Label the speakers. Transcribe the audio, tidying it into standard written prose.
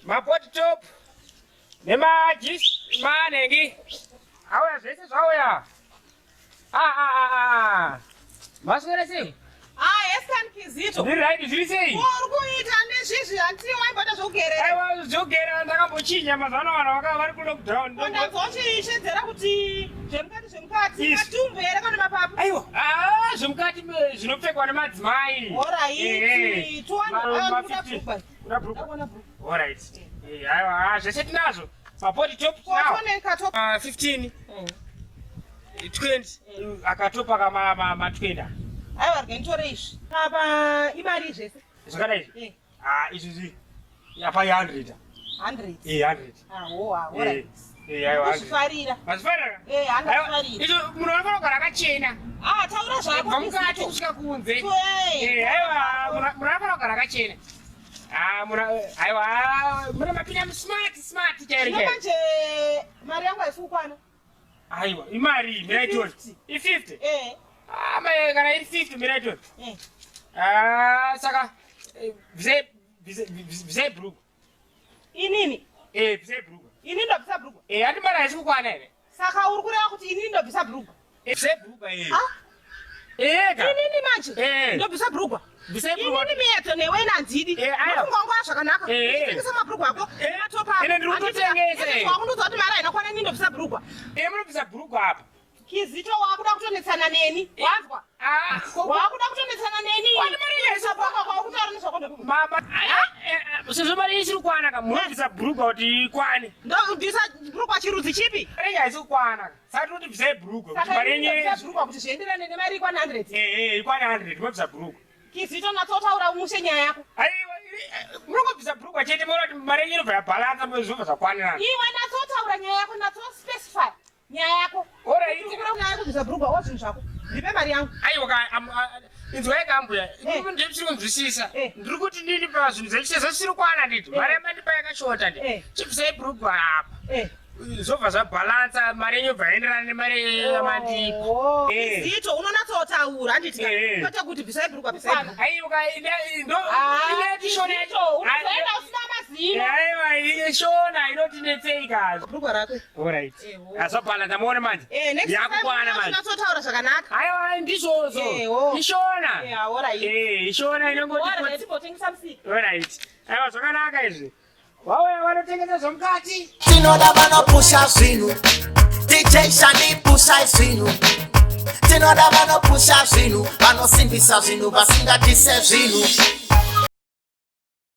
Speaker 1: Mapot top nemajis manengi auya zvese zvauya. Ah ah ah ah. Maswera sei?
Speaker 2: Ah, yes, kan Kizito.
Speaker 1: Ndiri right zviri sei?
Speaker 2: Uri kuita nezvizvi hanti waimboita zvokugera.
Speaker 1: Aiwa zvokugera ndakambochinja mazuva ano vanhu vaka vari ku lockdown.
Speaker 2: Ndanzwa uchishedzera kuti zvemukati zvemukati matumbu here kana mapapu?
Speaker 1: Aiwa, ah zvemukati zvinopfekwa nemadzimai.
Speaker 2: Alright. Tuwana kuda
Speaker 1: Kuda brugwa. Alright. Eh, aiwa ah, zvese tinazvo. Mapoti top now. 15. 20 akatopa kama ma 20.
Speaker 2: Aiwa rega nditore izvi. Apa imari zvese.
Speaker 1: Zvakadai izvi? Eh. Ah, izvi zvi. Apa 100.
Speaker 2: 100.
Speaker 1: Eh, 100.
Speaker 2: Ah, oh, ah, alright.
Speaker 1: Eh, aiwa.
Speaker 2: Kuzvifarira.
Speaker 1: Mazvifarira?
Speaker 2: Eh, handazvifarira.
Speaker 1: Izvo munhu anofanira kugara akachena.
Speaker 2: Ah, taura zvako.
Speaker 1: Kubva mukati kusvika kunze. Eh, aiwa, munhu anofanira kugara akachena. Ah, muna aiwa, muna mapinda smart smart chairo
Speaker 2: chairo. Manje mari yangu haisi kukwana.
Speaker 1: Aiwa, imari mira itoni. I 50.
Speaker 2: Eh.
Speaker 1: Ah, mai kana iri 50 mira itoni.
Speaker 2: Eh.
Speaker 1: Ah, saka eh, bvisai bvisai bhuruku.
Speaker 2: Inini?
Speaker 1: Eh, bvisai bhuruku.
Speaker 2: Ini ndobvisa bhuruku.
Speaker 1: Eh, ati mari haisi kukwana here?
Speaker 2: Saka uri kureva kuti inini ndobvisa bhuruku?
Speaker 1: Eh, bvisai bhuruku eh.
Speaker 2: Ah?
Speaker 1: Eh, ka.
Speaker 2: Inini manje?
Speaker 1: Eh.
Speaker 2: Ndobvisa bhuruku.
Speaker 1: Bvisai bhuruku.
Speaker 2: Inini miyedzo newe nandidi.
Speaker 1: Eh, aiwa.
Speaker 2: Ndofunga nguva zvakanaka.
Speaker 1: Eh.
Speaker 2: Uchitengesa mabhuruku ako.
Speaker 1: Eh.
Speaker 2: Matopa.
Speaker 1: Ine ndiri kutotengesa, eh.
Speaker 2: Wakundiudza kuti mari haina kwana inini ndobvisa bhuruku.
Speaker 1: Eh, munobvisa bhuruku apa.
Speaker 2: Kizito wakuda kutonetsana neni. Wanzwa?
Speaker 1: Ah.
Speaker 2: Wakuda kutonetsana neni.
Speaker 1: Kwani mari haisi
Speaker 2: kukwana kwakutaura nezvako ndekuti.
Speaker 1: Mama, sezvo mari isiri kukwana ka munobvisa bhurugwa kuti ikwane.
Speaker 2: Ndobvisa bhurugwa chirudzi chipi?
Speaker 1: Mari haisi kukwana. Saka tinoti bvisai bhurugwa kuti mari yenyu
Speaker 2: Saka bhurugwa kuti zvienderane nemari ikwane 100.
Speaker 1: Eh, eh, ikwane 100 mobvisa bhurugwa.
Speaker 2: Kizito natsotaura mushe nyaya yako.
Speaker 1: Aiwa, munongobvisa bhurugwa chete moona kuti mari yenyu inobva yabhalansa zvobva zvakwanirana.
Speaker 2: Iwe natsotaura nyaya yako natso specify. Nyaya yako.
Speaker 1: Alright.
Speaker 2: Nyaya yako kubvisa bhurugwa wo zvinhu zvako. Ndipe mari yangu.
Speaker 1: Aiwa ka inzwai ka ambuya. Ndiri ndiri kunzwisisa. Ndiri kuti ndini pa zvinhu zvechi zvisiri kwana nditi. Mari yamandipa yakashota ndi. Chibvisai bhurugwa apa. Zvobva zvabhalansa mari yenyu yobva yaenderana nemari yamandipa.
Speaker 2: Oh. Zito unonatsotaura handiti ka. Kwete kuti bvisai bhurugwa bvisai bhurugwa.
Speaker 1: Aiwa ka ndo
Speaker 2: ine shona yacho. Unozoenda usina mazino.
Speaker 1: Aiwa ine shona inotinetsei kazvo.
Speaker 2: Bhurugwa rako.
Speaker 1: Alright. Azobhala ndamuona manje.
Speaker 2: Eh, next time
Speaker 1: Yakukwana manje.
Speaker 2: unatsotaura zvakanaka.
Speaker 1: Aiwa ndizvozvo.
Speaker 2: Eh, oh.
Speaker 1: Ishona.
Speaker 2: Eh, alright.
Speaker 1: Eh, ishona inongoti
Speaker 2: Alright, timbotengesa musika.
Speaker 1: Alright. Aiwa zvakanaka izvi. Wauya vanotengesa zvomukati.
Speaker 3: Tinoda vanopusha zvinhu DJ Shani pushai zvinhu Tinoda vanopusha zvinhu vanosimbisa zvinhu vasingatise zvinhu.